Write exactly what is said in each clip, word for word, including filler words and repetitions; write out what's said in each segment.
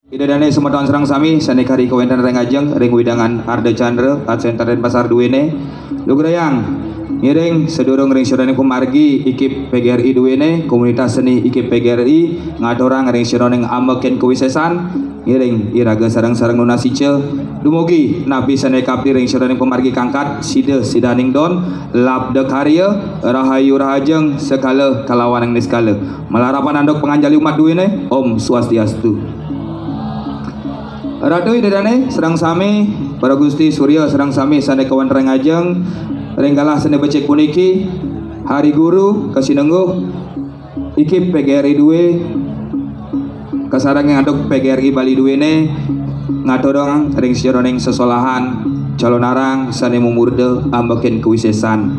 Ida dané semeton sareng sami sané kari kawéntenan ring ajeng ring wewidangan Ardha Candra, Art Center Denpasar duéné. Lugrayang ngiring sadurung ring sajeroning pamargi IKIP P G R I duéné, komunitas seni IKIP P G R I, ngaturang ring sajeroning ambekin kawisésan, ngiring iraga sareng-sareng nunas ica dumugi napi sané kapti ring sajeroning pamargi kangkat, sida sidaning don, labda karya, rahayu rahajeng, sekala kalawaning niskala. Malarapan antuk panganjali umat duéné, Om Swastiastu. Ratu Ida dané sareng sami, para Gusti Surya sareng sami sané kawéntenan ring ajeng, ring galah sané becik puniki, Hari Guru kasinengguh, IKIP P G R I dué, kasarengin antuk P G R I Bali duéné, ngaturang ring sajeroning sesolahan, calonarang sané mamurda ambekin kawisésan.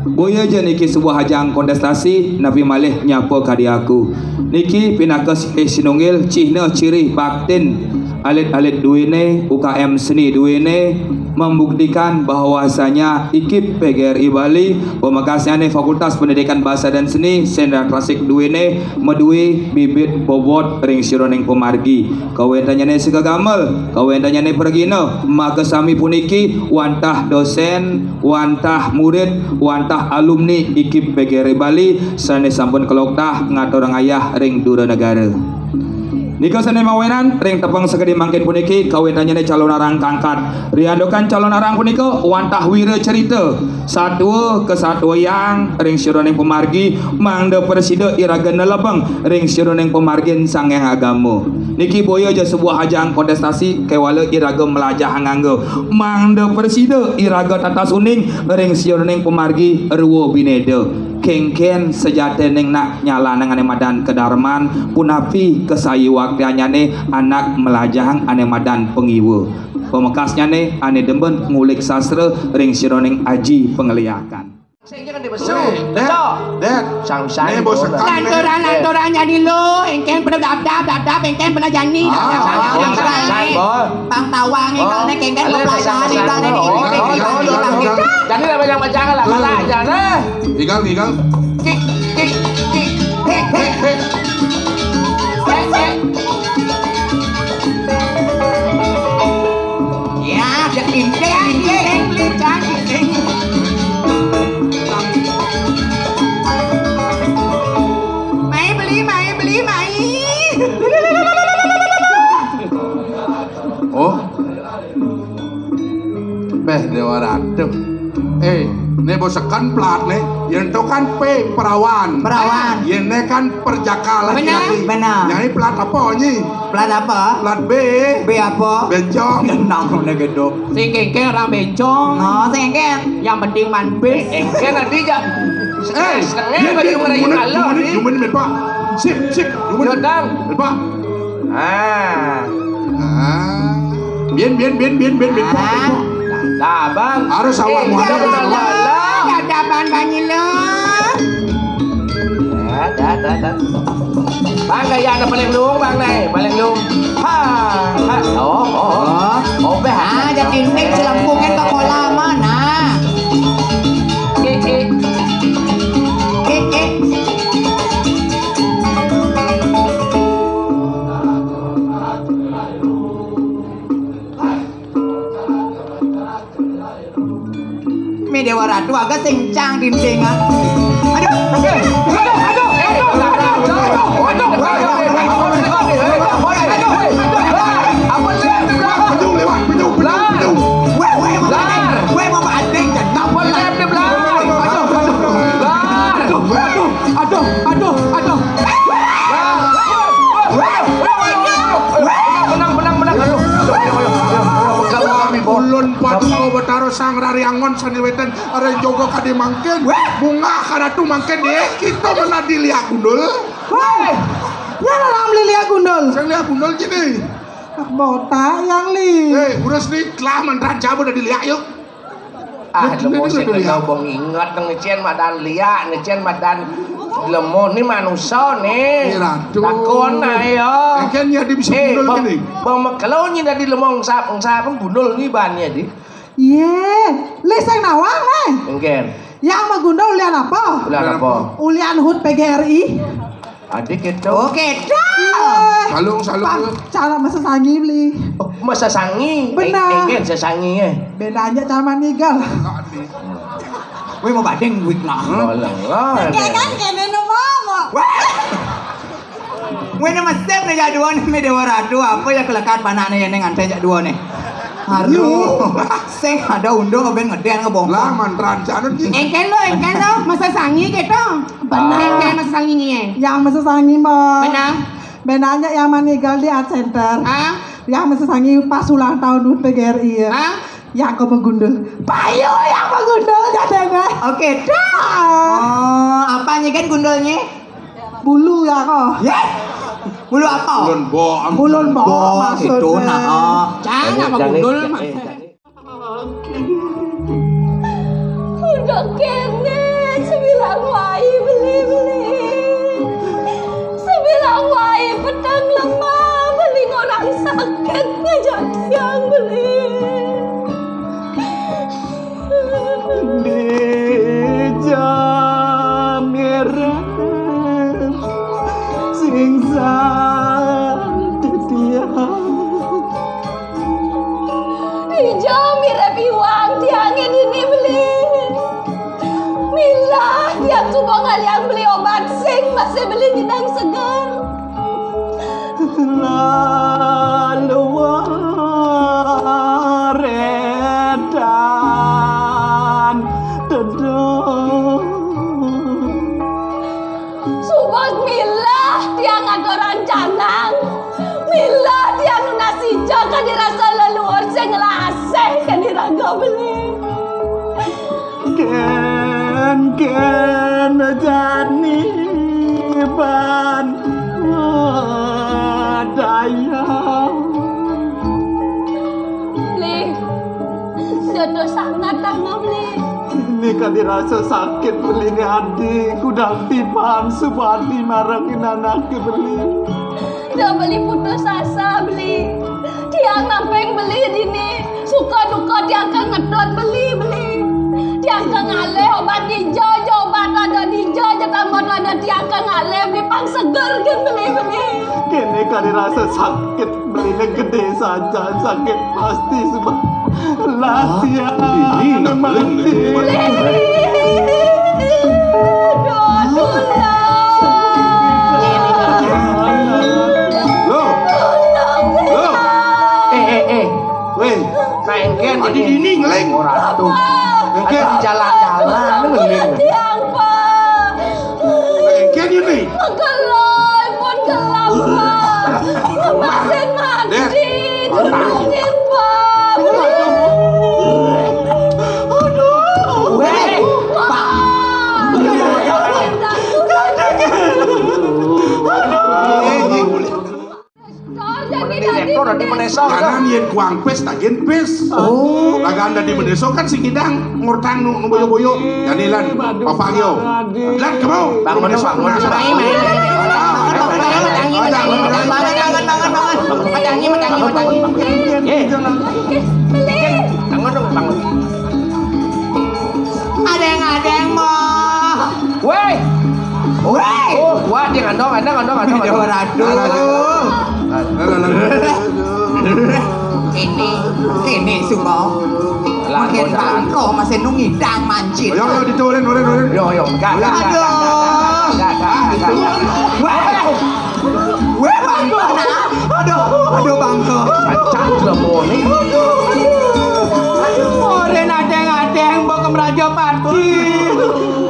Boya ja niki sebuah ajang kontestasi, napi malih nyapa kadi aku. Niki pinaka silih sinunggil, cihna ciri baktin alit-alit duéné, U K M seni duéné, membuktikan bahwasanya IKIP P G R I Bali, pamekasnyané Fakultas Pendidikan Bahasa dan Seni, Sendra Klasik duéné, madué bibit bobot ring sajeroning pamargi. Kawéntennyané sekagamel, kawéntennyané pragina, makasami puniki wantah dosén, wantah murid, wantah alumni IKIP P G R I Bali sané sampun kaloktah ngaturang ayah ring dura negara. Nika sané mawinan ring tepeng sakadi mangkin puniki, kawéntennyané calonarang kangkat. Riantukan calonarang punika wantah wira cerita, satua kasatuayang ring sajeroning pamargi, mangda prasida iraga nelebeng ring sajeroning pamargin Sang Hyang Agama. Niki boya ja sebuah ajang kontestasi, kéwala iraga mlajahang angga. Mangda prasida iraga tatas uning ring sajeroning pamargi rwa binéda. Kénkén sujatining nak nyalanang ané madan kadarman, punapi kasayuwaktannyané anak mlajahang ané madan pangiwa. Pamekasnyané ané demen ngulik sastra ring sajeroning aji pangliakan. Sing jangan dibesu. Wéh, Dét, Betul. Dét. Sang-sang Né bosekan, Né. Lanturan, lanturan jani lo, éngkén pada dapdap, dapdap, éngkén pada jani, Ah, dapdap, ah, dapdap, ah, dapdap. Bang tawang, Oh. Kalau né kéngkén Ada belajar, pesan-pesan. Kita né Oh, ini, oh, oh, oh, oh. Jani lah banyak macam lah, Tuh. Malah aja nah. Gigal, gigal. Cik, cik, cik. Hé, hé. Hé, hé. Ya, ada kinting, kinting, kinting. Mai beli, mai beli, mai. Oh. Béh, Déwa Ratu. Eh, né bosekan plat né. Yén to kan P, perawan. Perawan. Yén né kan perjaka laki-laki. Benar. Benar. Nyai plat apa, Nyi? Plat apa? Plat B. B apa? Bencong. Tenang, udah gedok. Sing kéngkén orang bencong. Oh, sing kéngkén. Yang penting man bis. Éngkén nanti ja. Eh, Setengah dia, baju dia merayu gumuni, malam gumuni, ni. Gumuni, Pak. Sip, sip, gumuni. Yo, Dang. Pak. Ah. Ah. Bien, bien, bien, bien, bien, bien, Pak, bien, Pak. Dah, Bang. Harus awak Eh, muda, jangan harus awak. Lah. Ada apaan, Bang Ilo? Dah, dah, dah, dah. Bang, gaya ada paling dulu, Bang, nih. Paling dulu. Ha, ha. Oh, oh, oh. Oh. Oh, béh. Ah, jadi ini selempungnya ke kolam mana? Eh, eh. Eh, eh. Mé Déwa Ratu agak sing cang dinding, ah. Aduh, aduh, aduh, aduh, aduh, aduh, aduh, aduh, aduh, aduh, aduh, aduh, aduh, aduh. Apa lem di belakang? Penyung lewat, penyung, penyung, penyung. Weh, weh, mau Lar. Banding, weh, mau banding, jangan. Apa lem di belakang? Aduh, aduh, aduh. Lar. Aduh, aduh, aduh, aduh, aduh. Lar. Menang, menang, menang. Aduh, aduh, aduh, aduh, aduh, aduh, aduh, aduh. Ulun Paduka Betara Sang Rariangon sané wénten ring jogo kadi mangkin. Wéh. Bungah karatu mangkin deh. Kita mana diliak gundul. Wéh. Ya lah, lam diliak gundul. Sing liak gundul gini. Ah, botak yang li. Eh, urus ni telah mantra jabu dah diliak yuk. Ah, Nek, lemo nek, sing nek, kena nek. Bong inget nang ngecen madan liak, ngecen madan lemo ni manusa ni. Eh, Ratu. Takon ayo. Engken ya di bisa Eh, gundul bang, kini. Bang Mekelo ni dadi lemo ngsa, ngsa pun gundul ni ban ya di. Ye, le sing nawang le. Engken. Yang magundul ulian apa? Ulian apa? Ulian hut P G R I. Adik itu. Oh, gitu. Salung, salung. Pang, cara masesangi beli. Oh, masesangi. Benar. Eng-, engken sesangi, eh. Bedanya cara manigal. Wih, mau badeng duit lah. Boleh lah. Kayak kan kene nu mau. Wah. Wih, ini mesem nih jak dua nih, mi Dewa Ratu. Apa ya kelekat panaknya ya, ning anten jak dua nih. Aduh. Sing ada unduk ben ngeden ngebongkar. Lah, mantran janun ki. Engken lo, engken lo, masesangi gitu. Benar. Engken masesangi nih. Yang masesangi, Mbak. Benar. Bedanya yang manigal di Art Center. Ah? Yang masesangi pas ulang tahun U T G R I ya. Ah? Yang kau menggundul. Payu yang menggundul katanya. Oke, dah. Oh, apanya kan gundulnya? Bulu ya kok. Ya? Bulu apa? Bulun bo. Bulun bo, bo, maksudnya. Itu nah. Oh. Jangan apa gundul, Mas. Udah kene, sebilang wai beli-beli. Sebilang wai petang lemah, beli orang sakit ngajak tiang beli. Di jam sing santitiang. Dija mirip iwang tiangé dini beli. Milah tiang suba ngaliang beli obat sing masih beli nyidang seger. Lalu waredan teduh. Subag milah tiang aturan canang. Milah tiang nunas ija kadi rasa leluhur sing lasih kadi raga beli. Kén, kén jani ban daya. Beli, jatuh sangat tangah beli. Ini kadi rasa sakit beli ni adi, kudang tiban subati marang inanaké beli. Dah beli putus asa beli. Tiang nampeng beli dini. Suka duka tiang ka ngetut beli beli. Tiang ka ngalih obat dija ja obat ada dija ja tambah ada tiang ka ngalih beli pang seger gén beli beli. Kéné kadi rasa sakit. Beliné gedé sajan sakit pasti sebab lasian ini nak mati. Beli. Aduh, aduh, lah. Loh. Loh. Eh, eh, eh. Wéh, nah, engkén adi ini dini ngeling. Ora tuh. Engkén. Adi jalan-jalan ngeling. Tiang, Pak. Engkén ini. Mengkelai pun gelap, Pak. Mesin mati, terangin, Pak. Aduh. Wéh, Pak. Aduh. Direktur adi Menesa. Jangan yén kuang pis, tak gén pis. Oh. Lagan dadi Menesa kan sing kidang ngurtang nu, nu boyo-boyo. Jani lan, bapak yo. Lan kemo. Bangun, Menesa, bangun. Menesa. Bangun, bangun, bangun. Matangi, matangi, matangi. Matangi, matangi, matangi. Eh. Bangun dong, bangun. Adéng, adéng, mo. Wéh. Wéh. Oh, wah, dia ngandong, ngandong, ngandong, ngandong, ngandong. Ratu. Nah, nah, nah, nah. Ini, ini semua. Lah, makin bangko masih nungidang mancit. Yo, yo, diturin, turin, turin. Yo, yo, enggak, enggak, enggak, enggak, enggak, enggak, enggak, enggak. Wah. Wah, bangko, nah. Aduh, aduh, bangko. Pacang sudah boleh. Aduh, aduh. Aduh, ora adéng-adéng mbok kemraja pati.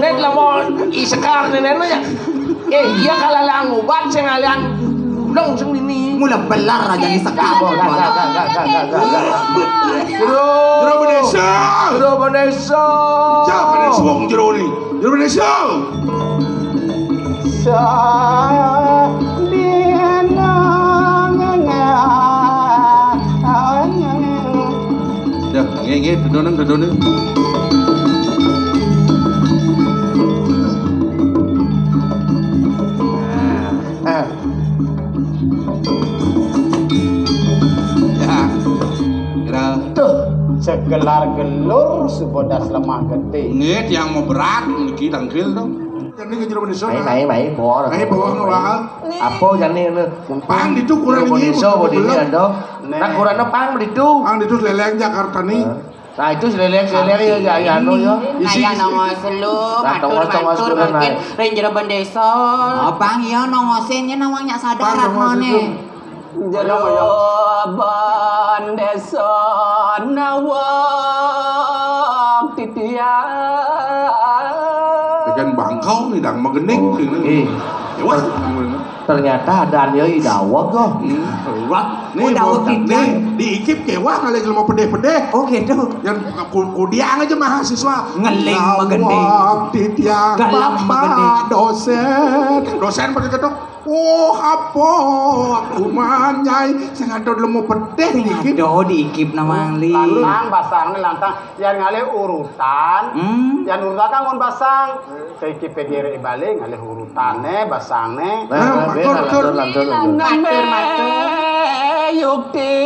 Nek lamun isekar nenek lo ya. Eh, iya kalah lang obat sing alian dong sing ini. Mula belar aja ni sekar. Jero. Jero Benesa. Jero Benesa. Jero Benesa wong jero ni. Jero Benesa. Sadina ngengah. Ya, nggih, nggih, dedonen, dedonen. Nah. Ya. Kira. Tuh, segelar gelur subodas lemah getih. Nggih, tiang mau berat niki tangkil dong. Ini ke jero Indonesia. Mai, mai, mai, bawa. Mai, bawa, bawa. Apa jani ini? Pang ditu kurang ini, Indonesia, apa di ini belum? Ada? Nah, kurangnya pang ditu. Pang ditu leleng Jakarta nih. Nah, itu leleng, leleng ya, ya, ya, anu ya. Isi, isi. Nongos lu, nah, matur, nongos, nongos, matur, nongos, mungkin ring jero bendesa. Oh, pang iya nongose nya nawang nyak sadar. Pang nongos mana? Itu. Jero bendesa nawang titiang. Tekan bangkau nih, dang magending. Oh, sini. Eh. Ya, wah. Ternyata ada nya i daweg, oh. Hmm, berat. Nih, oh, daweg bocah, nih, diikip kewah kali jelema pedeh-pedeh. Oh, gitu. Yang ku-, kudiang aja mahasiswa. Ngeling magending. Daweg titiang. Gelem magending. Bapak dosen. Dosen pakai ketok. Oh, apa? Kuman, Nyai. Sing ada jelema pedeh diikip. Aduh, diikip nawang li. Lantang, basang, lantang. Yan ngalih urutan. Hmm. Yan urutan kan mun basang. Saiki P G R I balik ngalih urutane, basangne. Nah, nah, matur, matur, matur, matur, matur. Matur, matur. Yukti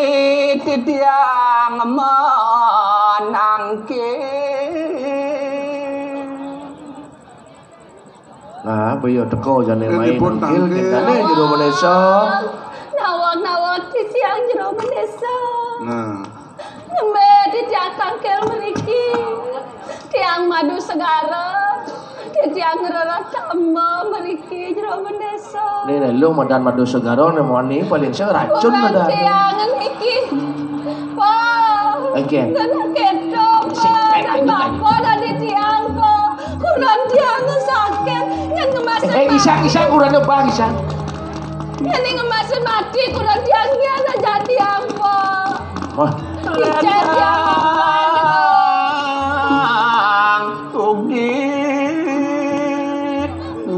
titiang menangkil. Nah, apa ya teko jane main dipun tangkil, tangkil. Kendane jero Indonesia. Nawang-nawang titiang jero Indonesia. Nah. Nembe titiang tangkil mriki. Tiang madu segara. Titiang ngrereh tamba mriki jero bendesa. Nih, nih, lu madan madu segara nih, mau nih, paling sing racun. Kurang madan. Tiang niki. Wah. Oke. Kena ketok, sik, Pak. Eh, dan ayo, ayo. Bapak dan titiang, Pak. Kurang tiang sakit. Yang ngemas. Eh, isang, isang, kurang apa, isang? Yen ngemasin mati, kurang tiang yen aja tiang, Pak. Wah. Icen tiang, Pak. Ugi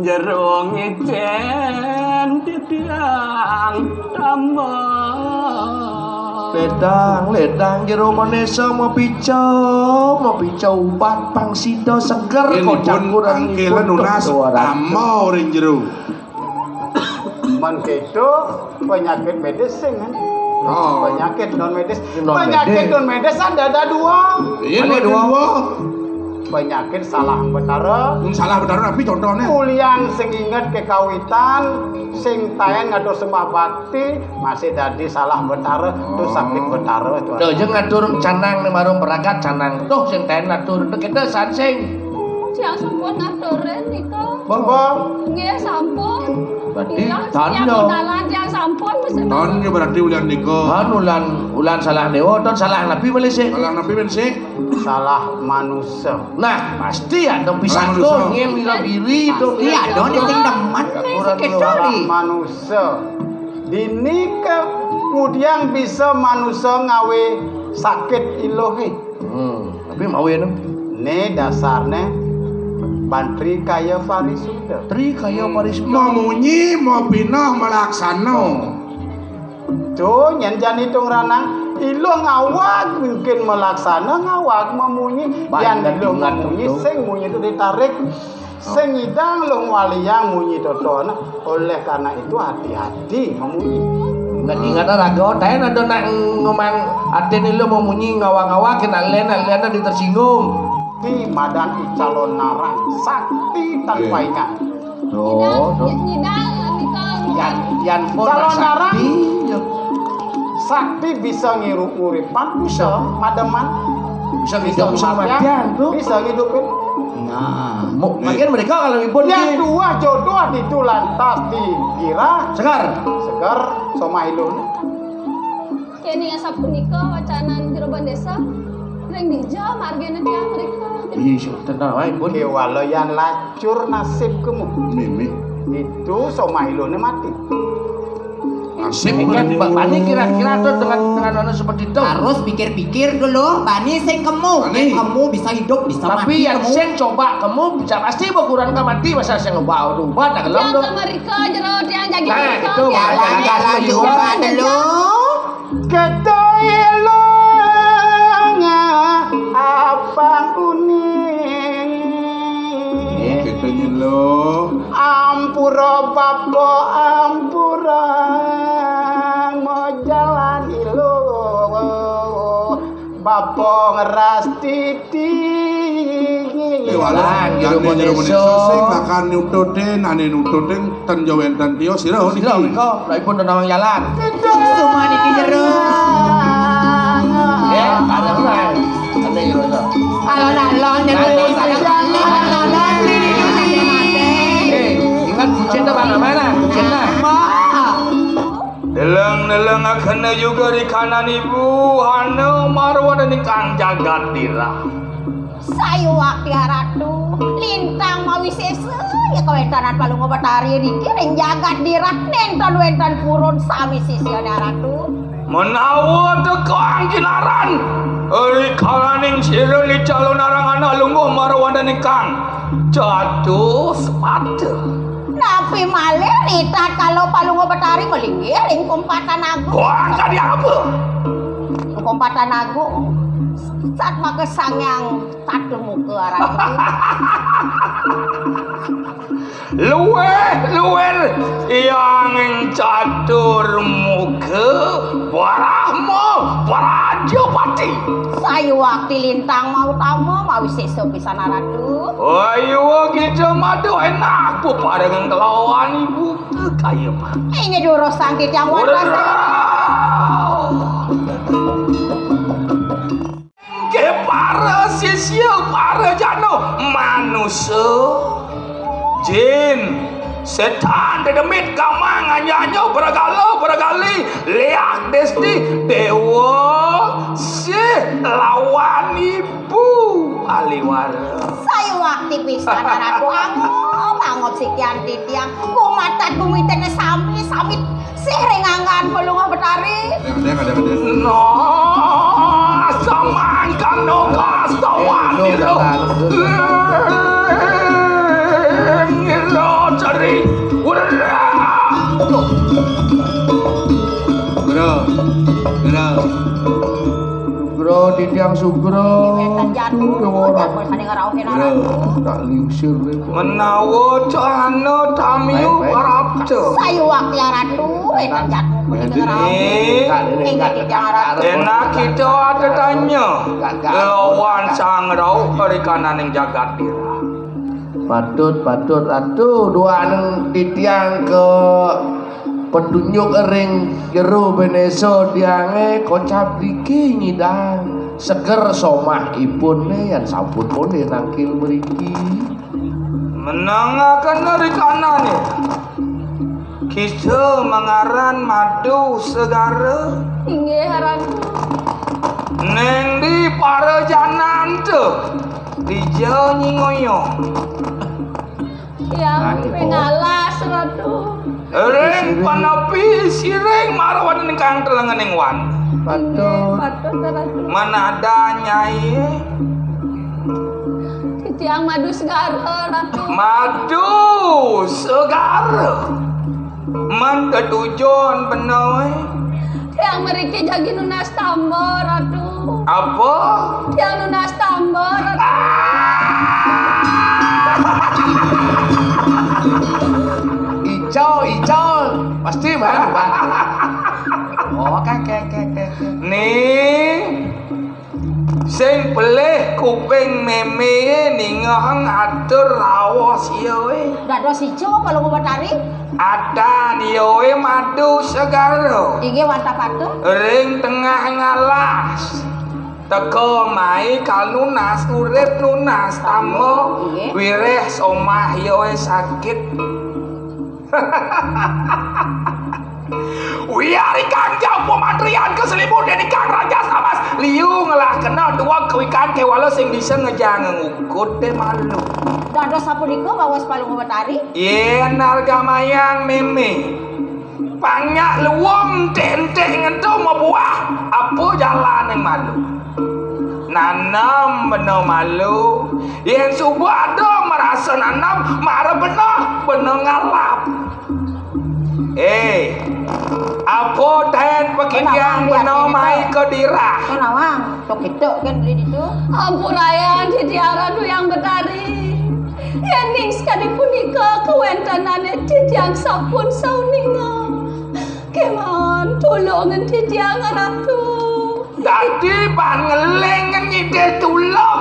jero ngicen titiang tambah. Ledang, ledang jero Indonesia mapica, mapica ubat pang sida seger. Yen kocak dipun kurang angkela dipun nunas suara. Tambah ring jero. Men keto penyakit medis sing, kan? Oh. Penyakit non medis. Non medis. Penyakit non medis ada, ada dua. Iya, ada dua. Dua. Penyakit salah betara. Hmm, salah betara, tapi contohnya. Ulian sing inget kekawitan, sing taen ngatur sembah bakti, masih dadi salah betara, itu sakit betara itu. Lho, aja ngatur canang ning warung peragat canang. Tuh sing taen ngatur, kita sansing. Tiang sampun ngaturin nika. Sampun. Nggih, sampun. Berarti iya, tan setiap ya. Undalan tiang sampun mesti. Tan ya berarti ulian nika. Kan ulan, ulan salah dewa, tan salah nabi malih sik. Salah nabi malih sik. Salah manusa. Nah, pasti ada pisah tuh, nggih, mila biri tuh. Pasti ada nih sing demen nih, sing kecuali. Salah manusa. Dini kemudian bisa manusa ngawe sakit iluhe. Hmm, tapi mawe no. Ne dasarne bantri kaya parisuda. Tri kaya parisuda. Mamunyi, mapinah, malaksana. Tuh, nyen jan hitung ranang, iluh ngawag mungkin malaksana, ngawag mamunyi. Baik, yan iluh ingat mamunyi, tuh. Sing munyi itu ditarik. Sing ngidang luh ngwaliang munyi totona. Oleh karena itu hati-hati mamunyi. Ingat-ingat raga, taen ada nak ngomong atin lu mamunyi ngawa-ngawa kena len, len ada tersinggung. Di madan icalon narang sakti tanpa ingat. Tuh, tuh. Nyidang, nyidang, nika. Yan, yan pun calon narang sakti, ya. Sakti bisa ngirup uripan, bisa mademan. Bisa ngidup, bisa matian, tuh. Bisa ngidupin. Nah, bagian mereka kalau ibu yang tua jodoh itu lantas dikira segar. Segar sama ilun. Kene asapunika wacanan jero bendesa. Ring dija margene tiang mrika. Iya, tenang wae, pun. Kewala yan lacur nasib kemu. Mimih. Itu sama ilune mati. Nasib kan, Bani kira-kira tuh dengan, dengan anu seperti itu. Harus pikir-pikir dulu, Bani sing kemu. Bani. Sing kemu bisa hidup, bisa mati. Tapi yang sing coba kemu bisa pasti berkurang ke mati, masa sing ngebawa obat dah kelem tuh. Tiang ke mrika jero tiang jagi. Nah, itu bahaya. Jalan-jalan juga dulu. Keto ilung apang kuning. Keto ilung. Ampura bapa, ampura majalan ilung. Bapa ngeras titi. Ing waluh, jalan, jero Bonesa. Sing lakar nututin, ané nututin, ten ja wénten tios, sira niki. Sira nika, lha ipun ten nawang jalan. Suma niki jero. Ya, ada mulai. Ada jero, so. Alon-alon, jero. Alon-alon. Eh, ingat bucin to mana-mana, bucin lah. Deleng-deleng akena juga di kanan ibu, hana marwada ningkang jagat dirah. Sayuwakti Ratu, lintang mawisésa, ya kawéntenan Palungguh Betari niki ring jagat dirah nénten wénten purun sami sisyané Ratu. Menawa teka angkinaran, rikalaning sira nicalonarang anak lungguh marwada ningkang jatuh sepata. Napi malih ritatkala Palungguh Betari malinggih ring kumpatan agung? Kumpatan apa? Kumpatan agung. Sat maka Sang Hyang Tata Muka aran. Luwih, luwih Hyang Catur Muka Brahma Prajapati. Sayuwakti lintang mautama mawisésa pisan Ratu. Ayo kita madu enak peparengan kelawan ibu kaya mah. Inggih durus sang titiang watas. Nggih, para sisya, para jana, manusa, jin, sétan, dedemit, gamang, anyanya, bergala, bergali, liak, desti, dewa, sih, lawan ibu, aliwara. Sayuwakti pisan Ratu, angob, angob sikian titiang, kumatat gumiténé sami, sami sih ring anggan Palungguh Betari. Ada, ada, ada. No, samangkang no kastawanira. Ngira ceri. Sugra, sugra. Sugra, titiang sugra. Wénten jatuh, sugra. Jatuh sané ngrauhin. Sugra, anak. Tak lingsir, Rip. Menawa cahana tamiu. Baik, baik. Parapta. Sayuwakti Ratu, wénten jatuh. Baik, ini. Inggih, titiang Ratu. Enak kita ada tanya. Lawan sang rauh karikananing jagat dirah. Patut, patut, Ratu, duaning titiang ka petunjuk ring jero Bonesa tiangé kocap mriki nyidang seger somah ipuné yan sampun polih nangkil mriki. Menangaken rikanané. Kita mangaran Madu Segara. Inggih, Ratu. Ning di para janan to? Dija nyingoyo. Tiang. Nah, ring alas, Ratu. Ring panepi siring marwada ningkang telengening wan. Patut. Inggih, patut, Ratu. Manada, Nyai? Titiang Madu Segara, Ratu. Madu Segara. Men tetujon bener, eh. Tiang mriki jagi nunas tamba, Ratu. Apa? Tiang nunas tamba, Ratu. Ah! Ijo, ijo. Pasti baru, Pak. Oh, oke, oke, oke, oke, oke. Nih, sing pelih kuping méméé ningehang atur raos iyaé. Dados ijo kalau Betari? Atan iyaé Madu Segara. Inggih wantah patut. Ring tengah ngalas. Teka mai kal nunas, urip nunas, tamba. Inggih. Wiréh somah iyaé sakit. Wiarikang jauh pamantrian kaselimutan ikang rajas amas liu ngelah kena dua kawikan kéwala sing bisa ngejang ngukud dé malu. Dados sapunika baos Palungguh Betari? Yén nargamayang mémé, panyak luung entik-entik ngento mabuah, apa jalaning malu? Nanem bena malu, yén suba ada marasa nanem, mara bena, bena ngalap. Eh, apa taén pakidian bena mai ka dirah? Nawang, tok itu kan beli itu. Ampurayang titiang Ratu Hyang Betari. Yéning sakadi punika kawéntenané titiang sampun sauninga. Kémaon tulungan titiang Ratu. Dadi pan ngeling ngidih tulung.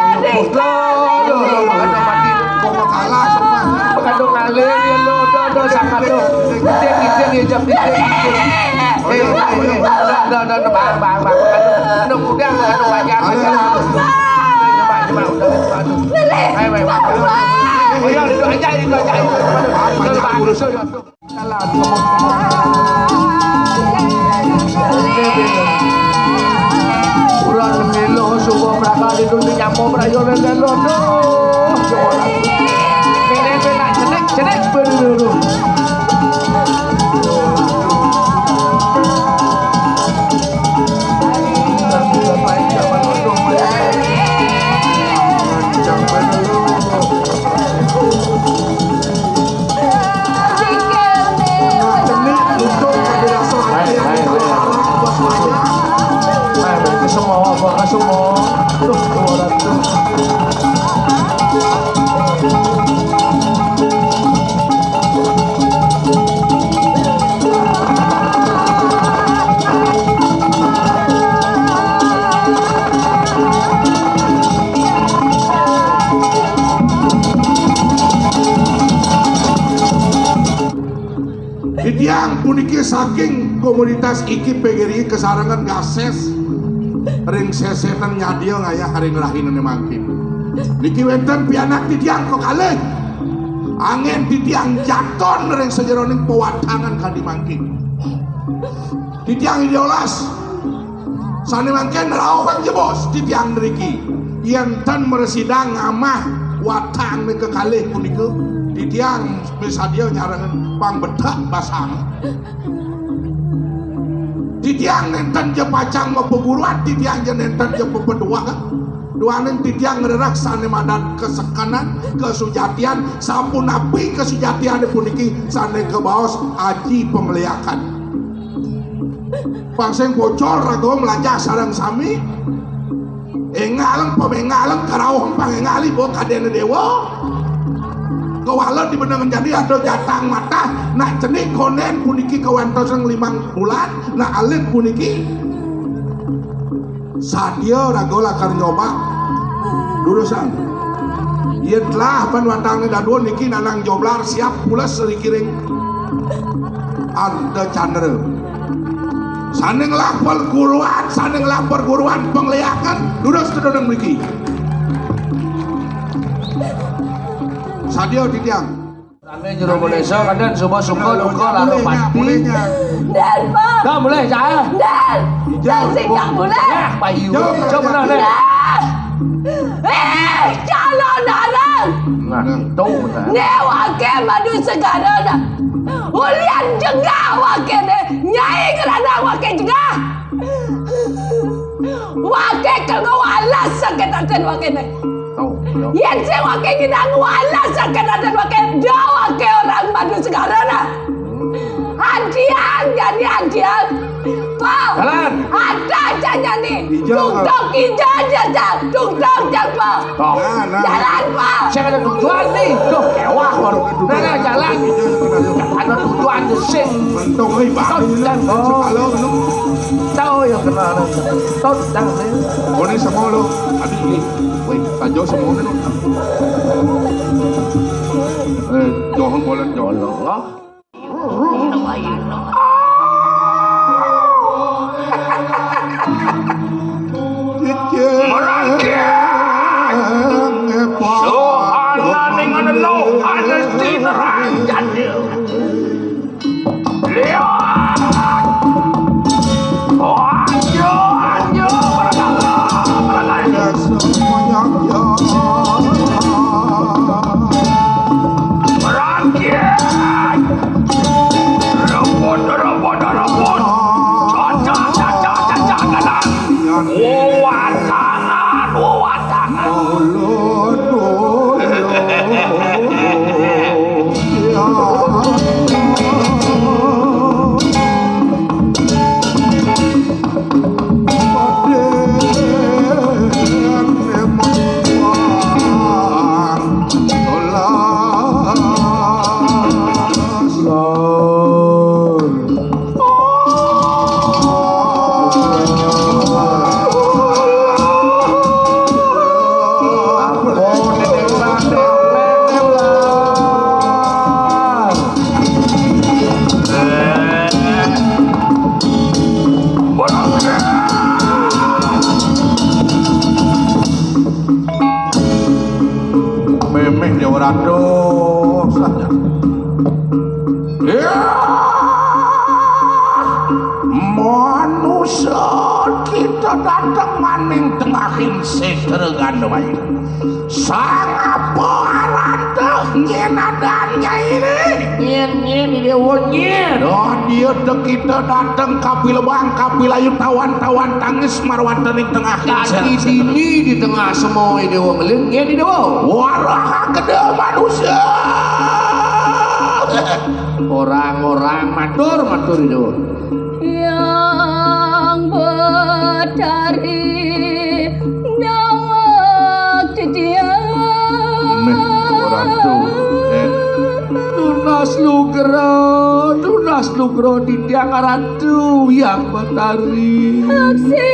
Aduh, aduh, aduh, mati. Kok kalah sama? Aduh, ngalir ya lo, aduh, aduh, sangat lo. Titik, titik, ya, jam titik, titik. Eh, eh, eh, aduh, aduh, aduh, bang, bang, bang. Aduh, aduh, udah, aduh, banyak, banyak. Coba, coba, udah, aduh. Ayo, ayo, ayo. Oh, ya, itu aja, itu aja, itu aja. Apa yang urus? Salah, ngomong, ngomong. Bulan milo, subuh berangkat di dunia, nyamuk berayo, lele, londo. Ini, ini, nak cenik, cenik, berdulu. Baik, baik, baik. Baik, baik, semua, apa, semua. Tuh, dua ratus. Titiang puniki saking komunitas iki P G R I kasarengan gases ring sesenan nyadya ngayah ring rahinane mangkin. Niki wenten pianak titiang kekalih. Anggen titiang jaton ring sajeroning pawatangan kadi mangkin. Titiang diolas. Sane mangkin rauh jebos titiang mriki. Yen tan mrasidang ngamah watang kekalih punika. Titiang misadia nyarengin pang bedak basang. Titiang nénten ja pacang mapaguruan, titiang ja nénten ja papaduakan. Duaning titiang ngrereh sané madan kasekenan, kasujatian, sapunapi kasujatiané puniki sané kabaos aji pangléakan. Pang sing pocol raga mlajah sareng sami. Éngaleng pamenggaleng karauh pang éngalé ba kadéna déwa. Kawala di beneng jani ada jatang matah, nak cenik kondén puniki kawantosan limang bulan, nak alit puniki sadia raga lakar nyoba. Durusang. Yén telah pan watangné dadua niki nanang joblar siap pules rikiring Arda Candra. Sané ngelah perguruan, sané ngelah perguruan pangléakan, durus tedoneng mriki. Sadia titiang. Sané jero Malaysia kadén suba suka duka lara pati. Ndén, Pak. Dah mulai cah. Ndén. Ndén sing tak mulai. Yah, payu. Coba nah, Ndén. Eh, calon arang. Nah, itu benar. Né waké madu segara dah. Ulian jegah waké né nyai kerana waké jegah. Waké kal ngwalas sakit atin waké né. Yén sing waké ngidang ngwalas sakit atin waké, da waké orang madu segara nah. Antian, jani antian. Pa. Jalan. Ada aja jani. Ija. Tuk tuk ija aja, tuk tuk japa. Nah, nah. Jalan, Pa. Saya ada tujuan nih. Duh, kewah baru. Nah, nah, jalan. Ada tujuan sing. Mentong, eh, Pak. Jalan. Tahu ya kenal. Tot dah. Boleh sama lo. Aduh, ini. Woi, tajo semua ni. Eh, jangan boleh, jangan. Merangkak. Sohana dengan lo, ada sineran jadil. Lihat. Anjo, anjo, berangkat, berangkat. Merangkak. Rebut, rebut, rebut. Cacah, cacah, cacah, kanan. Kuat tangan, kuat tangan. Méméh Déwa Ratu. Ya, manusa kita dateng maning tengahing sétra Gandawaya. Sangapa aranta nyén adan nyai né? Nyén, nyén, Déwa, nyén. Dah dia teh kita dateng kapilebang, kapilayu, tawan-tawan tangis marwataning tengah. Dadi dini di tengah semua Déwa ngeling, nyén, Déwa. Waraha gedé manusia. Orang-orang matur, matur, Déwa. Yang Betari nawak titiang. Méh, Ratu. Eh. Tunas lugra, tunas lugra titiang Ratu Yang Betari. Aksi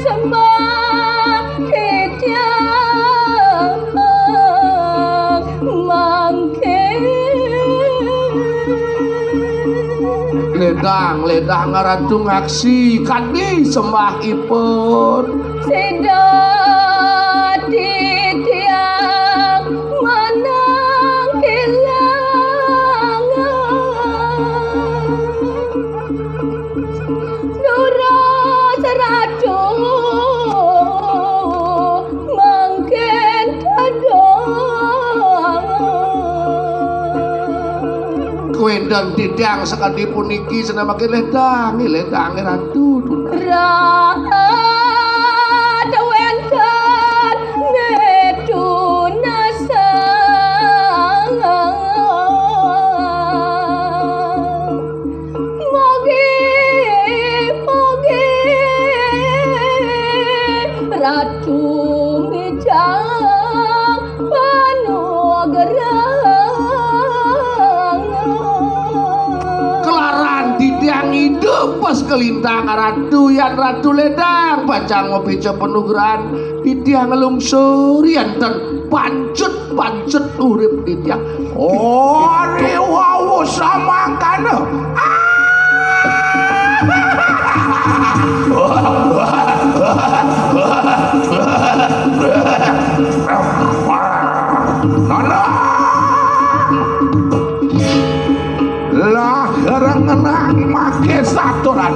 sembah titiang mangkin. Ledang, ledang Ratu ngaksi kadi sembahipun. Sida titiang manang ilang. Durus Ratu mangkin tedong. Dan titiang sakadi puniki senamake ledang, ledang ratu. Ratu wenten ngetunasang. Mogi, mogi Ratu mijang panugrah. Kelaran titiang idup pas kalintang Ratu Yan Ratu Ledang pacang mapica panugrahan titiang nglungsur yan ten pancut-pancut urip titiang. Ori wau samangkana. Nana. Lah, rengenang make saturan.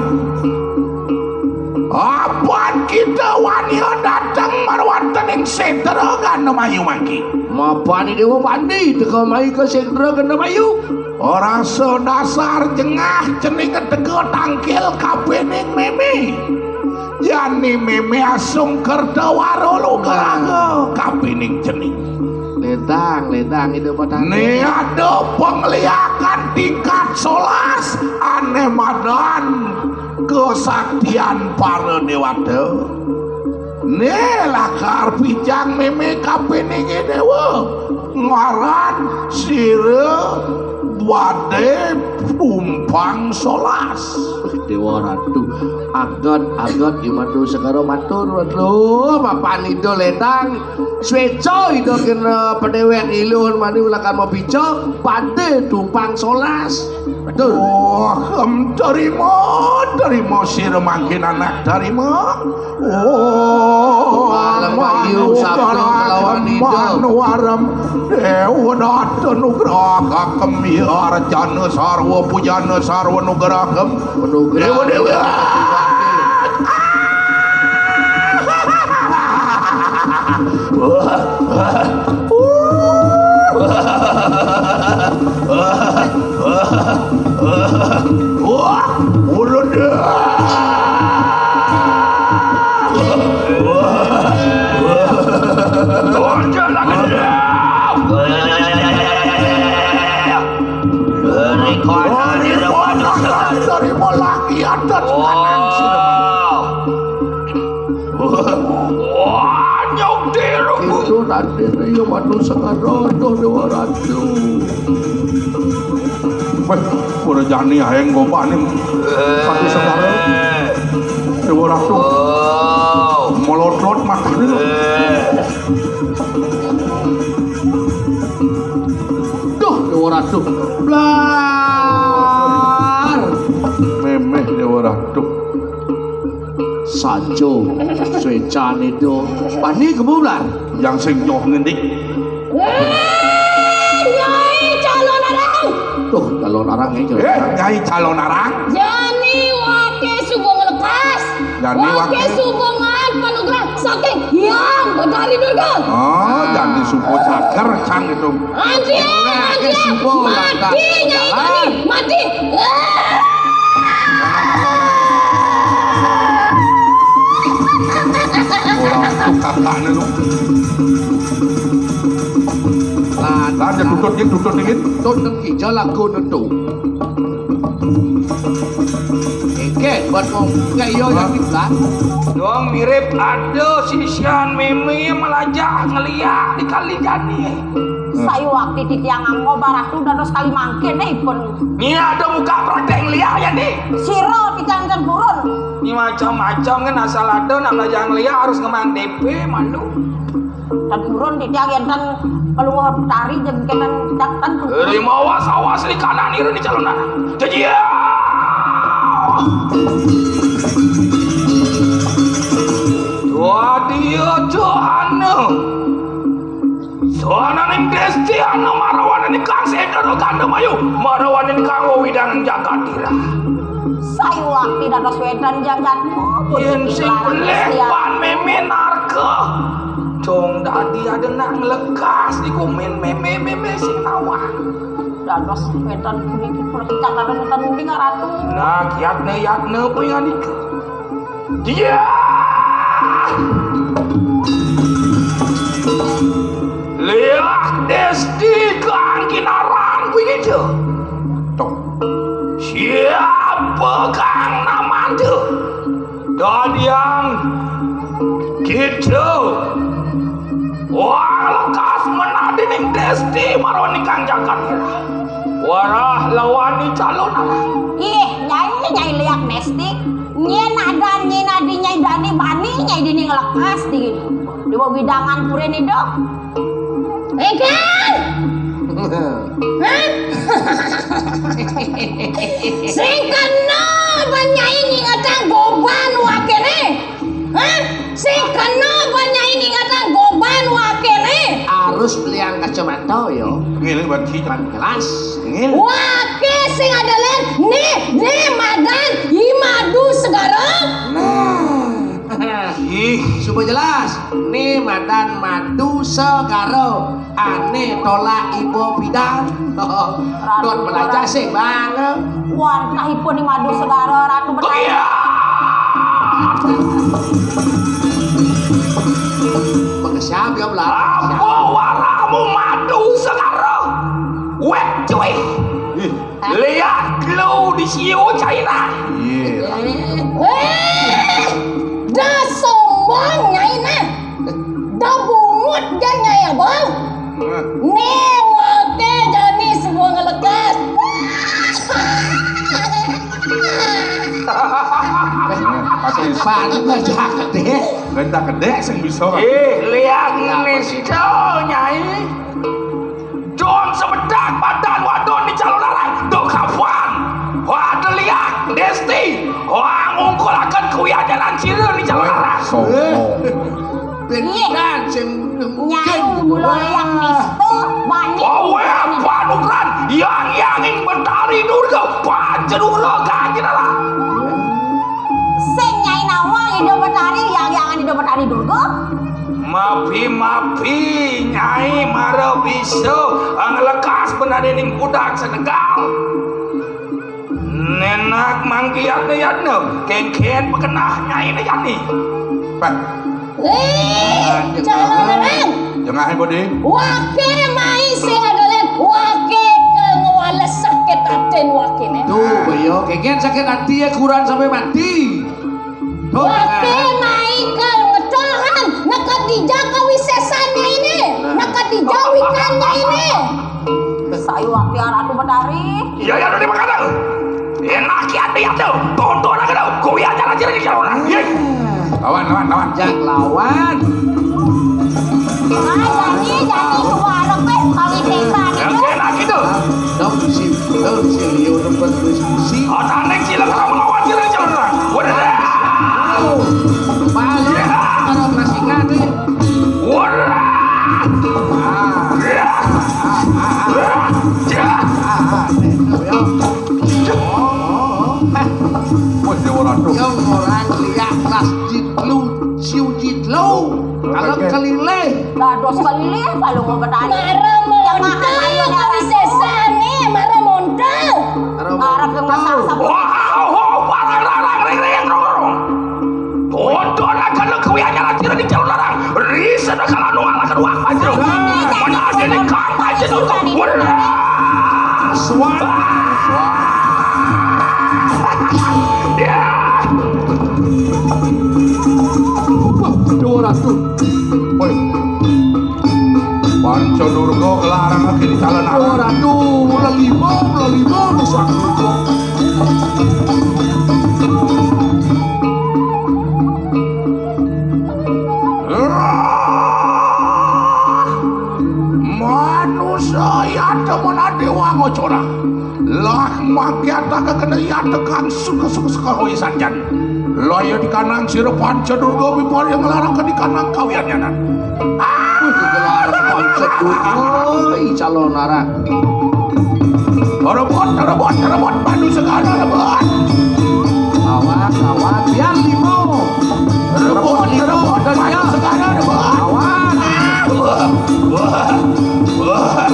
Apan kita wani dateng marwataning Sedra Gandamayu mangki. Mapan Dewa Pandi teka mai ka Sedra Gandamayu. Ora sadasar jengah cening teka tangkil kapining meme. Jani meme asung kerta waro lugraga kapining cening. Ledang, ledang, Ida Batara. Né ada pangliakan tingkat solas ané madan kesaktian para déwata. Né lakar pijang mémé kapiningé déwa. Ngaran sira badé tumpang solas. Déwa Ratu, aget, aget, Imadu Segara matur, waduh, mapan Ida ledang, sweca Ida kena padéwék ilun mani lakar mapica, badé tumpang solas. Matur. Oh, em, terima, terima sira mangkin anak, terima. Oh, Malam Ayu sabda kelawan Ida. Manuwarem Déwa Data nugrahakem ya arjana sarwa pujana sarwa nugrahakem. Déwa, Déwa. Wah, mulut dia. Dari kono, dari kono, dari kono lagi ada sekarang sih. Wah, nyok tiru. Itu nanti ya, waduh, sekarang tuh dua ratus. Wéh, ora jani aé nggombane. Satu segara. Déwa Ratu. Oh. Melotot matane lho. Eh. Duh, Déwa Ratu. Blar. Méméh Déwa Ratu. Saja swécané do. Pani kemu, Blar. Yang sing nyoh ngendi? Wéh, Nyai Calonarang. Tuh, Calonarang, Nyai Calonarang. Eh, Nyai Calonarang. Jani waké suba nglekas. Jani waké, waké suba maan panugrah saking Hyang Betari Durga. Oh, jani suba cager sang itu. Anjir, anjir. Mati, Nyai, Nyai. Mati. Ora tuh kakaknya lu. Lah, dia tutut, dia tutut dikit. Tutut dikit, jalan gua nuntu. Oke, buat ngomong. Enggak, iya, ya, Hah? Lah. Dong mirip ada sisian meme melajah ngeliat di kali jani. Sayu wakti titiang anggo baratu dados kali mangkin, eh, ipun. Ini ada buka praktek ngeliat ya, nih. Siro titiang jan purun. Ini macam-macam kan asal ada nak melajah ngeliat harus ngemang D P malu. Dan purun titiang enten keluar tari jengkenan jatan. Terima awas, awas di kanan iru di calon anak. Jadi ya. Dua dia Johana. Soananing Desti ana marawaning kang sedera gandamayu, marawaning kang wewidangan jagat tirah. Sayuwakti dados wedan jagat yen sing pelih pan meme narka. Dong dadi ada nak nglekas di kumin meme-meme sing nawah. Dados wénten puniki, kula titah dados wénten uning, Ratu. Nah, yatna-yatna punyanika. Dia! Liak Desti kang kinarang winida. Tok. Siapa kang namanda? Dadiang kita. Wah, lekas menadining Desti marwani kang jagat. Warah lawani calon. Ih, Nyai, Nyai Liak Desti. Nyén adan, nyén adi, Nyai dadi bani, Nyai dini nglekas di, di wewidangan puri nida. Éngkén! Hah? Sing kena ban Nyai ngingetang goban wakéné? Hah? Sing kena ban Nyai ngingetang goban wakéné? Harus beliang kacamata ya. Ngene ban si Ban jelas. Ngene. Waké sing ada lén, né, né madan I Madu Segara. Nah. Ih, coba jelas. Né madan Madu Segara. Ané tolak ibu bidan. Don belajar sih bang. Wartahipun I Madu Segara, Ratu Betari. Iya. Mengesam ya belar. Apa waramu Madu Segara? Wet cuy. Ih. Lihat lu di siu China. Iya. Éh, da sombong Nyai nah. Da bungut ja Nyai abang. Hah? Né waké jani semua ngelekas. Pasti pan belajar gedé. Genta gedé sing bisa. Ih, liang nista, Nyai. Don semedak madan wadon di calon larang. Duh kapan? Wah, liak Desti. Wah, ngungkulaken kuyajanan sira di calon larang. Sombong. Bén Ih. Bidan sing Nyai mula liak nista, bani. Awé panugrahan Yang Yanging Betari Durga, Panca Durga Ganjeng Dalang. Sing Nyai nawang Ida Betari, Yang Yangan Ida Betari Durga. Mapi-mapi, Nyai mara bisa nglekas benarining budak Senegal. Nenak manggiatna yatna, kéngkén pakenah Nyai Yatni. Pak. Éh, calon larang. Jengah, Budi. Waké mai sing ada lén, waké ké ngwales sakit atin wakéné. Tuh, boyo, kéngkén sakit ati ya kuran sampai mati. Waké mai ké ngetohan, neked dija kawisésanné ini, neked dija wikanné ini. Sayu waké Ratu Betari. Iya, iya, Ratu Betari. Enak ya, dia tuh. Tonton aja dong. Kuwi aja lagi lagi calon. Iya. Lawan, lawan, lawan. Jak lawan. Ah, jadi, jadi suara wis kawisésan. Oke, enak gitu. Dong si, dong si Leo rembet wis si. Otak neng cilek kamu lawan cilek calon. Waduh. Palu, kalau masih ngadui. Waduh. Ah. Ah, ah, ah, ah. Ah, ah, ah. Nih, tuh, ya. Oh, oh, oh. Wah, Dewa Ratu. Yang orang lihat kelas jitlu, siu jitlu. Kalau kelilih. Dados kelilih, kalau mau bertanya. Mara montel, kawisésané, mara montel. Arep yang masak. Wah, oh, oh, parang larang, ring, ring, rong, rong. Tonton aja lo kuwi aja lagi di jalur larang. Risa da kalau nu ala kedua aja. Mana ada di kang aja tuh. Wah, suara. Ya. Wah, Dewa Ratu. Woi. Panca Durga kelarang lagi di calon Dewa Ratu, mula lima, mula lima, mula satu. Manusa ya temen dewa ngocora. Lah mangke ataka kena ya tekang suka-suka-suka hoy sanjan. Laya di kanang sira Panca Durga Wipar yang ngelarang ke di kanang kawian nyanan. Wih, gelar Panca Durga, ih, calon arah. Rebut, rebut, rebut, padu segala rebut. Awas, awas, biar limo. Rebut, rebut, padu segala rebut. Awas. Wah, wah, wah.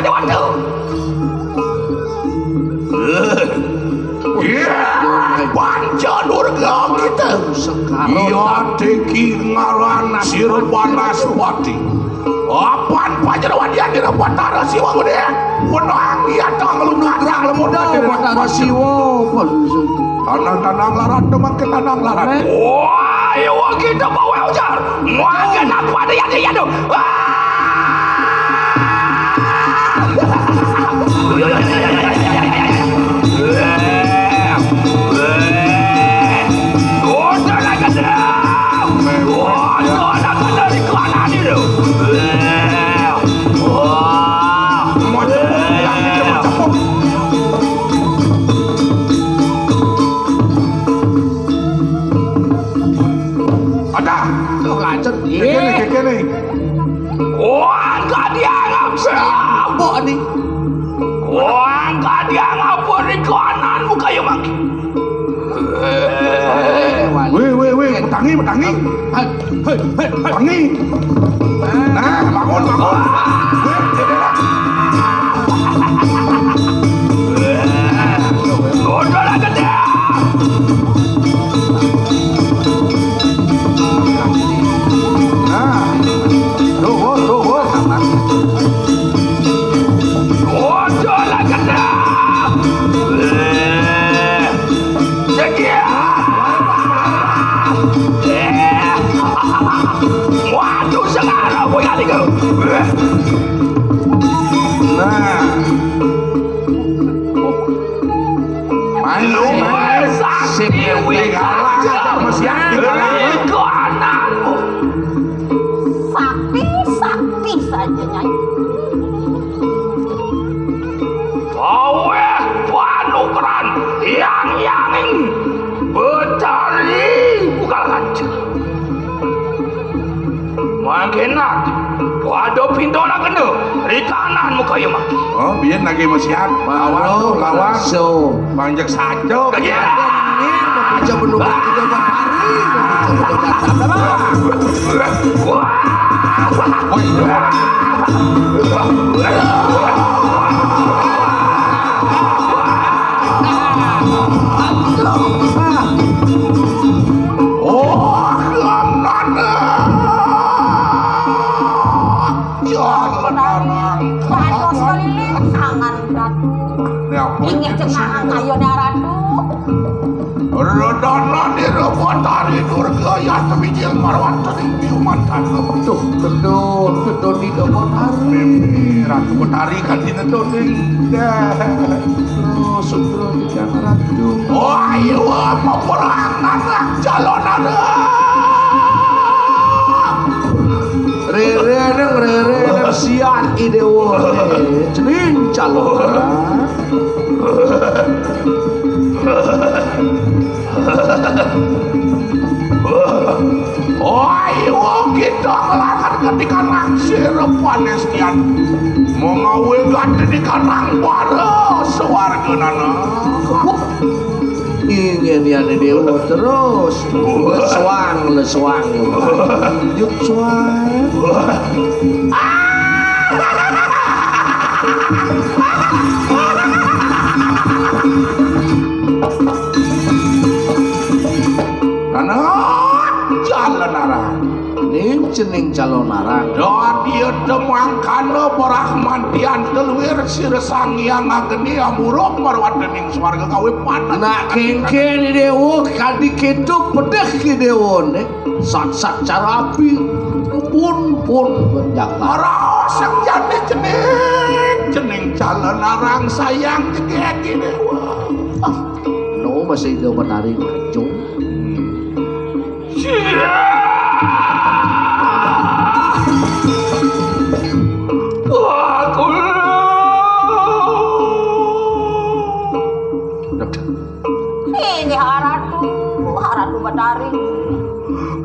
Dewata. Iya, panca Durga kita. Iya, tinggi ngaran Sira Banaspati. Apan Panjrawadian dina Batara Siwa gedé. Wenang iya tang lumadrang lemur Batara Siwa. Tanang-tanang larat, mangké tanang larat. Wah, iya kita bawa ujar. Mangké napa dia dia tu? Ada. Tuh, lanjut. Kéné, kéné. Wah, kadiang apa? Mbok ni. Wah, kadiang apa di kanan muka yo mangki? Wéh, wéh, wéh, metangi, metangi. Hai, hai, hai, hai. Metangi. Nah, bangun, bangun. Wéh, jendela. Udah lah, gede. Nah, luhur, luhur. Waduh, lah kena. Eh, sekian. Eh. Waduh, sekarang aku yang tiga. Nah. Main, main, main. Sing galak, galak, masih aktif, galak. Sakti, sakti saja, Nyai. Aweh panukeran yang yanging Betari Bugal Kancil. Mangkenat, pada pintu nak kena, ri kanan muka ya mah. Oh, biar lagi mesiat. Lawan tuh, lawan. So. Banjek saja. Aja menunggu tiga empat hari. Oh, Jalan. Dados keliling sangan Ratu. Inggih cenah kayone Ratu. Redana nira Batari Durga yata wijil marwantun ing piuman tandem. Duh, betul, betul tidak Batari. Mimpi Ratu Batari kadina tuning. Dah. Sutra, sutra, tidak Ratu. Wah, iya, peperangan lah, calon ada. Rere nang rere nang siat idewa. Cening calon. Wah, iya kita ngelakan ketika naksir panestian. Mengawe ganti di kanang bara sewarga nana. Ingin ya dewa terus. Lesuang, lesuang. Yuk suang. Tanah jalan arah. Ning cening calon arah. Dadi temangkana Brahmantian teluir sira Sang Hyang Agni amuruk marwat dening swarga kawipaten. Nak kengken dewa kadi ketu pedeh ki dewa ne. Sat-sat cara api pun pun menjaga. Ora sing jane cening, cening calon arang sayang jegegi dewa. No masih do menari maju. Siap. Wah, kula. Inggih Ratu, Ratu Betari.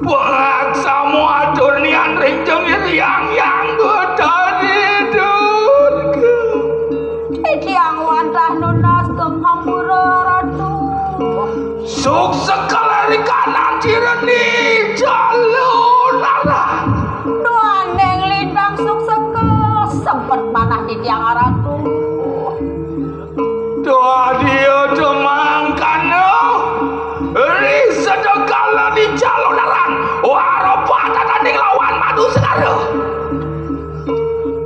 Wah, samu atur nian ring jengir yang yang Betari Durga. Titiang wantah nunas geng hampura Ratu. Suksekel ri kanan cireni jalunara. Duaning lintang suksekel sempet manah Tiang Ratu. Dadi aja mangkana ri sedekala di Jalunarang, wara patataning lawan Madu Segara.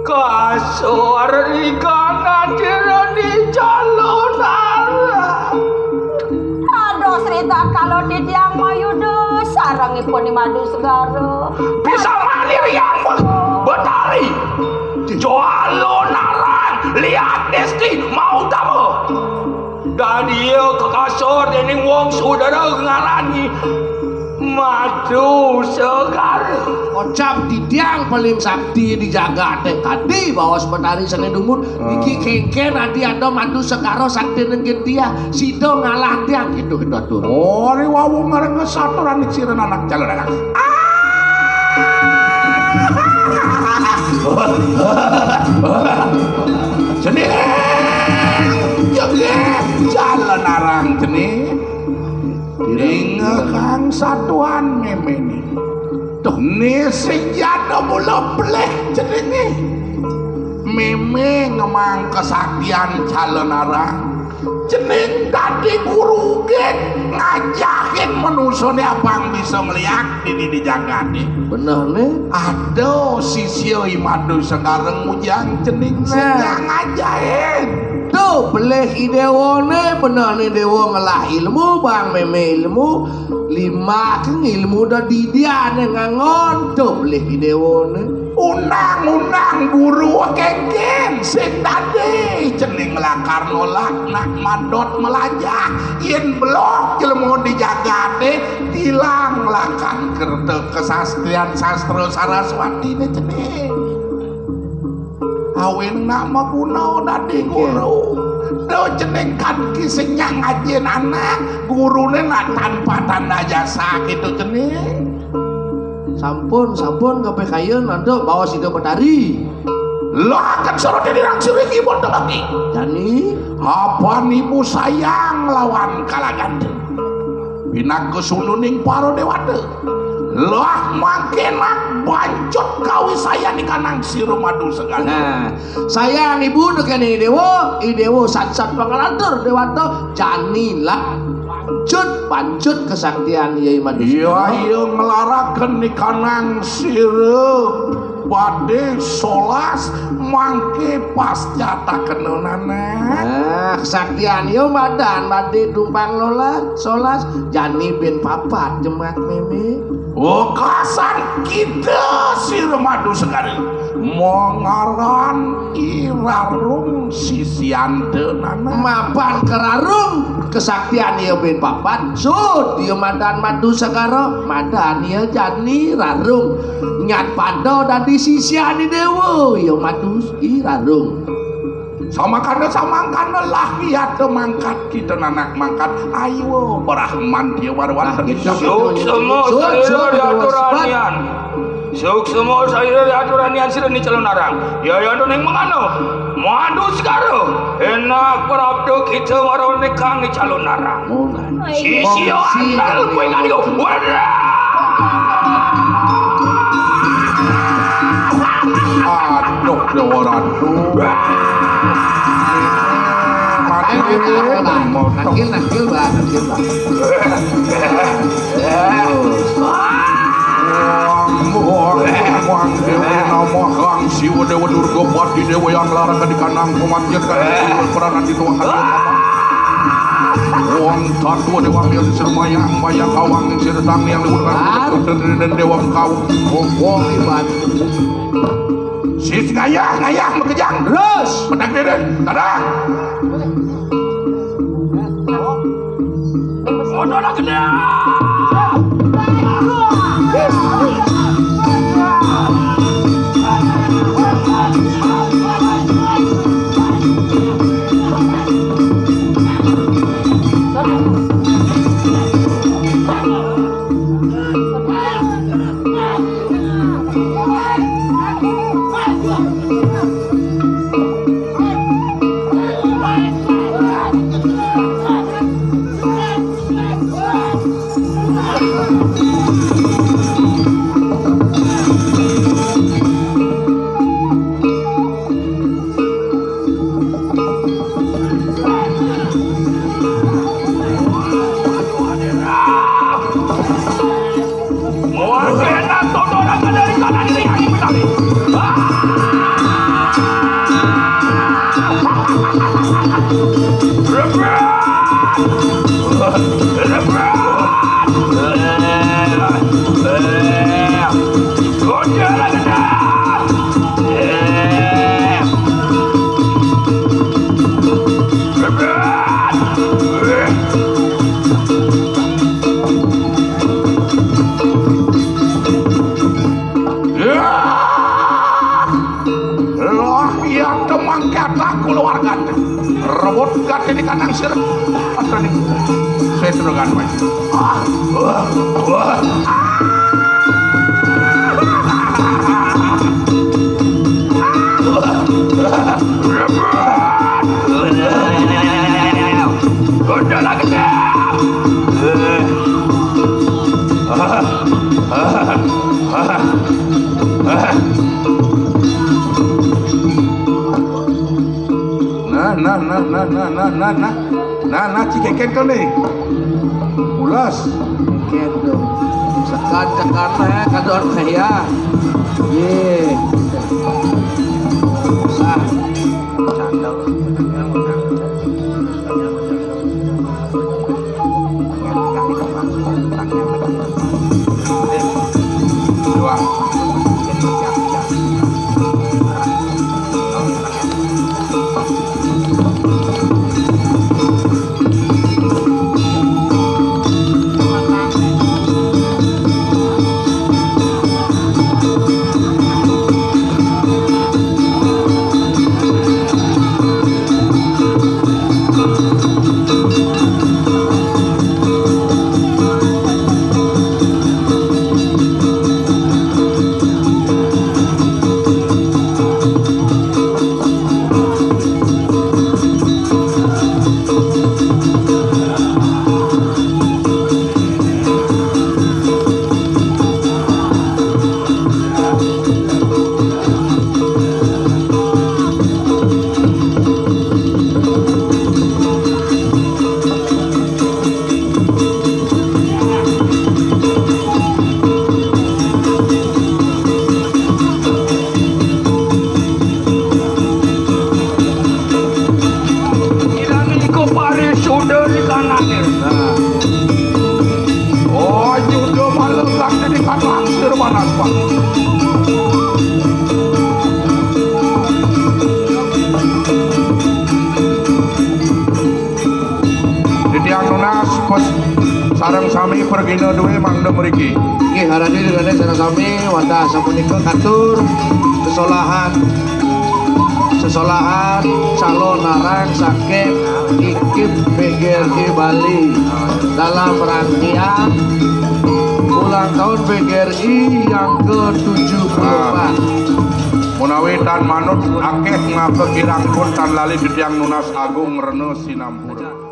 Kasor ri kanadira di Jalunarang. Aduh, Sri Tatkala titiang mayuda sarengipun Madu Segara. Bisa mani riang Betari. Jalunarang liat desti mautama. Dadi kakasor dening wong sudara ngarani Madu Segara. Kocap titiang paling sakti di jagate. Tadi baos Betari sene dumun. Iki kengken adi ada Madu Segara sakti nengkin dia. Sida ngalah tiang gitu, gitu atur. Ori wau ngareng saturan sira anak Jalunarang. Cening. Joget Jalunarang cening. Ringekang satuan memene. Tuh, ni sing jada mula pelih jenenge. Meme ngemang kesaktian Jalunarang. Jeneng dadi guru gek ngajahin manusane abang bisa ngeliat dini di jagate. Bener ne. Ada sisya I Madu Segara ngujang jeneng sing ngajahin. Tuh, pelih i dewane, bener ne dewa ngelah ilmu, bang meme ilmu. Limbak ilmu da didiane ngangon, tuh, pelih i dewane. Undang-undang guru kengken sing dadi cening lakar nolak nak madot melajah. Yen belok jelema di jagate, ilang lakan kerta kesastrian sastra Saraswatine cening. Awin nak maguna dadi guru. Do cening kan ki sing nyak ngajin anak, gurune nak tanpa tanda jasa gitu cening. Sampun, sampun, kabeh kayun, antuk bawa sida Betari. Lah, kan sira dene nang sira iki pun tebaki. Jani, apan ibu sayang lawan kalaganda. Pinaka suluning para dewata. Lah, mangke nak bancut kawisayan ikanang sira Madu Segara. Nah, sayang ibu nekene dewa, i dewa sat-sat pangalatur dewata, jani lah. Bancut, bancut kesaktian iya Madu Segara. Iya, iya ngelaraken ikanang sira badhe solas mangke pasca takenunana. Nah, kesaktian iya madan badhe dumpang lolas, solas, jani ben papat jemat meme. Wekasan kita sira Madu Segara. Mangaran I Rarung sisian tenana. Mapan kerarung kesaktian iya ben papat. Sud, iya madan Madu Segara, madan iya jani Rarung. Nyat pada dadi sisian i dewa, iya Madu i Rarung. Samangkana, samangkana lah kita mangkat, kita nanak mangkat. Ayo, Brahman dia warwan. Nah, gitu. Suksma sud, sud, saira sud, diaturanian. Suksma saira diaturanian sira ni calon arang. Ya, ya, ning mengano. Madu Segara. Enak prapta kita marane kang calon arang. Oh, nah. Sisia andal kowe kali. Waduh. Aduh, Dewa Ratu. Mati. Nakil, nakil, Mbah, nakil, Mbah. Wang, wang, wang, Dewa Nama Kang Siwa, Dewa Durga Pati, Dewa yang larang kadikanang pemanjat kadikanang perangan di tuang kadikanang. Wong Tatu Dewa Mil Sermayang Maya Kawang Sir Tang yang Luhur Kang Putri dan Dewa Kau. Wong Iban. Sis ngayah, ngayah makejang. Terus. Pedang diri. Tadang. Ojo nak kena. Lah, yang demang kata keluarga. Rebut kata di kanang sir. Kata di. Saya teruskan, Pak. Ah, wah, wah. Udah lah, gede. Nah, nah, nah, nah, nah, nah, nah, nah. Nah, nah, cik keken kau ni. Ulas. Keken tu. Sekat, sekat, eh, kata orang kaya. Ye. Susah. Canda. Ilang iku pare suda di kanane. Nah. Oh, judo malah sakti di kanang sir panas, Pak. Titiang nunas pes sareng sami pergina duwe mangda mriki. Nggih, harani dengan sareng sami wantah sapunika katur sesolahan, sesolahan calon larang saking I K I P P G R I Bali dalam rangkaian ulang tahun P G R I yang ke tujuh puluh empat. Menawi tan manut akeh ngapa kirang pun tan lali titiang nunas agung rena sinampura.